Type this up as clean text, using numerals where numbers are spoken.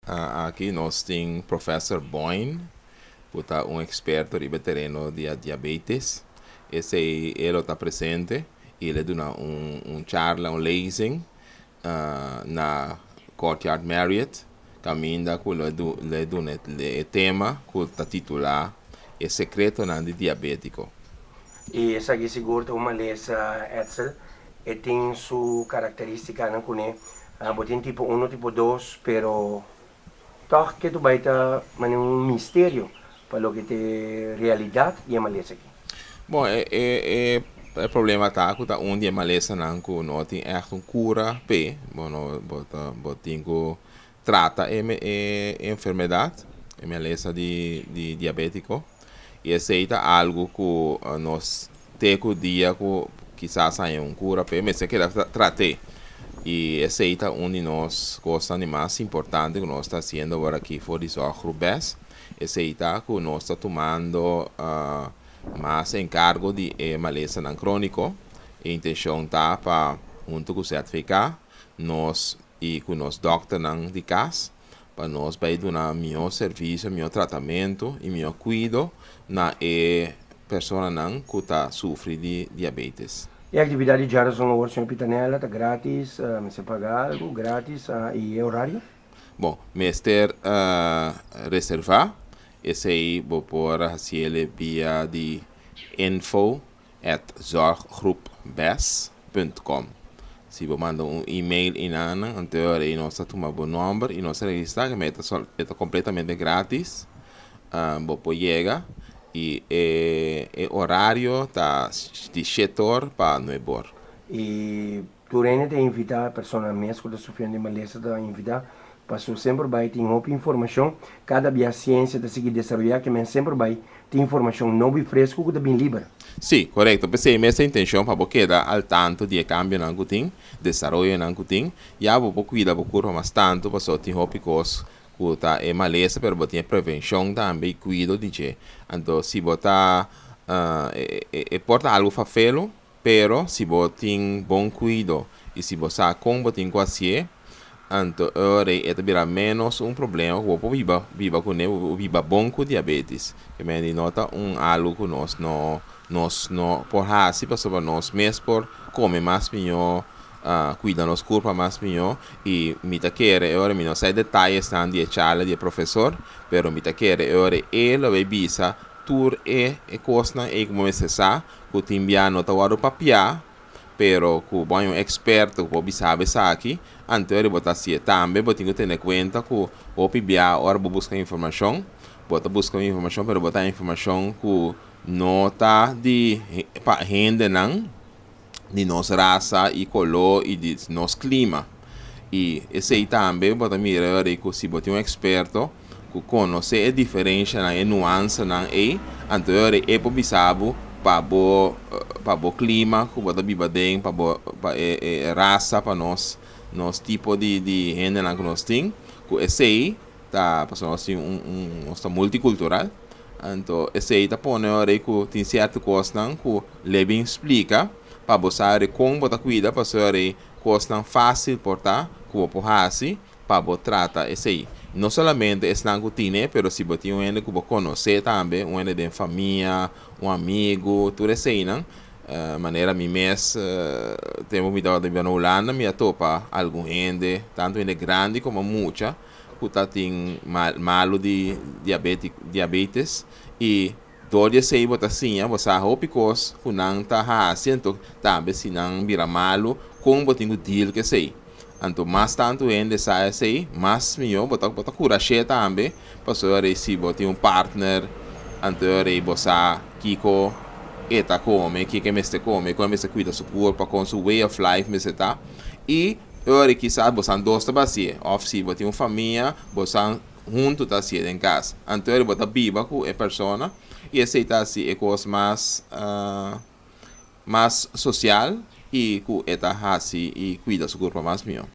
Aki nos tin Professor Boyne, ku ta un eksperto riba tereno di diabetes. Esei e ta presente i el a duna un charla, un lezing na Courtyard Marriott, kaminda ku el a duna e tema ku ta titulá "E Sekreto di Diabétiko". I esaki sigur ta un malesa, Edsel, e tin su karakterístikanan kuné. Bo tin tipo 1, tipo 2, pero toch ku tur bai ta un misterio pa loke ta realidat di e malesa aki. Bon, e problema ta ku ta un di e malesanan ku no tin echt un kura p'e, bueno, bo tin ku trata e enfermedat, e malesa di diabétiko. I esei ta algu ku nos te ku dia ku kisas hay un kura p'e, mester keda trat'é. I esei ta un di nos kosnan mas importante ku nos ta hasiendo awor aki for di Zorggroep BES. Esei ta ku nos ta tumando mas enkargo di malesanan króniko. E intenshon ta pa huntu ku ZVK, nos i ku nos dòkternan di kas, pa nos bai duna mihó servisio, mihó tratamentu i mihó kuido na e personanan ku ta sufri di diabetes. E aktividat di djárason awor, señor Pitanella, ta gratis, mester paga algu, gratis, i orario? Bon, mester reservá, esei bo por hasié via di info@zorggroepbes.com. Si bo manda un e-mail einan, anto nos ta tuma bo nòmber i nos registrá, ku ta kompletamente gratis. Bo por yega i e orario ta di 7 or pa 9 or. I tur hende ta invitá, persona mes ku ta sufriendo di malesa ta invitá, paso semper bai tin hopi informashon, kada dia siensia ta sigui desaroyá, ke men semper bai tin informashon nobo i fresku ku ta bin liber. Si, korekto. P'esei mes intenshon pa bo keda al tanto di kambionan ku tin, desaroyonan ku tin, ya bo kuida bo kurpa mas tantu, paso tin hopi kos ku ta e malesa, pero bo tin prevenshon tambe i kuido di dje. Anto, si bo ta e por ta algu fafelo, pero si bo tin bon kuido i si bo sa kon bo tin ku hasié, anto ora e ta bira menos un problema ku bo biba kuné, biba bon ku diabetes. Ke men no ta un algu ku nos no por hasi, pasobra nos mes por kome mas mihó, kuida nos kurpa mas mihó. I mi ta kere, ora mi no sa detayenan di charla di profesor, pero mi ta kere ora e lo bai bisa tur e kosnan ei ku mester sa, ku tin bia no ta wòrdu papiá, pero ku bon un eksperto ku bisa esaki, anto bo ta hasié. Tambe bo tin ku tene kuenta ku hopi bia ora bo buska informashon, bo ta buska informashon, pero bo ta informashon ku no ta di pa hendenan di nos rasa i koló i di nos klima. I esei tambe bo ta mira ku si bo tin un eksperto ku konosé e diferensianan, e nuansenan ei, anto e por bisa bo pa bo klima ku bo ta biba den, pa bo pa e rasa, pa nos tipo di hendenan ku nos tin, ku esei ta pasobra nos tin nos ta multikultural. Anto esei ta pone ora ku tin sierto kosnan ku lo bin splika pa bo sa kon bo ta kuida, pasobra kosnan fásil por ta ku bo por hasi pa bo trata esei. No solamente esnan ku tin, pero si bo tin un hende ku bo konosé tambe, un hende di famia, un amigu, tur eseinan, manera mi mes, tempu mi tabata biba na Hulanda, mi a topa algun hende, tantu hende grandi komo mucha, ku ta tin malu di diabetes i dor di esei bo ta siña, bo sa hopi kos ku nan ta hasi, anto tambe si nan bira malu, kon bo tin ku deal ku esei. Anto mas tantu hende sa esei, mas mihó bo ta kurash'é tambe, pasobra si bo tin un partner, anto bo sa kiko e ta kome, kiko e mester kome, kon e mester kuida su kurpa, kon su way of life mester ta. I ora kisas bo dos ta hasié, òf si bo tin un famia, bo huntu ta hasié den kas. Anto bo ta biba ku e persona i esei ta hasi e kos mas sosial i ku e ta hasi i kuida su kurpa mas mihó.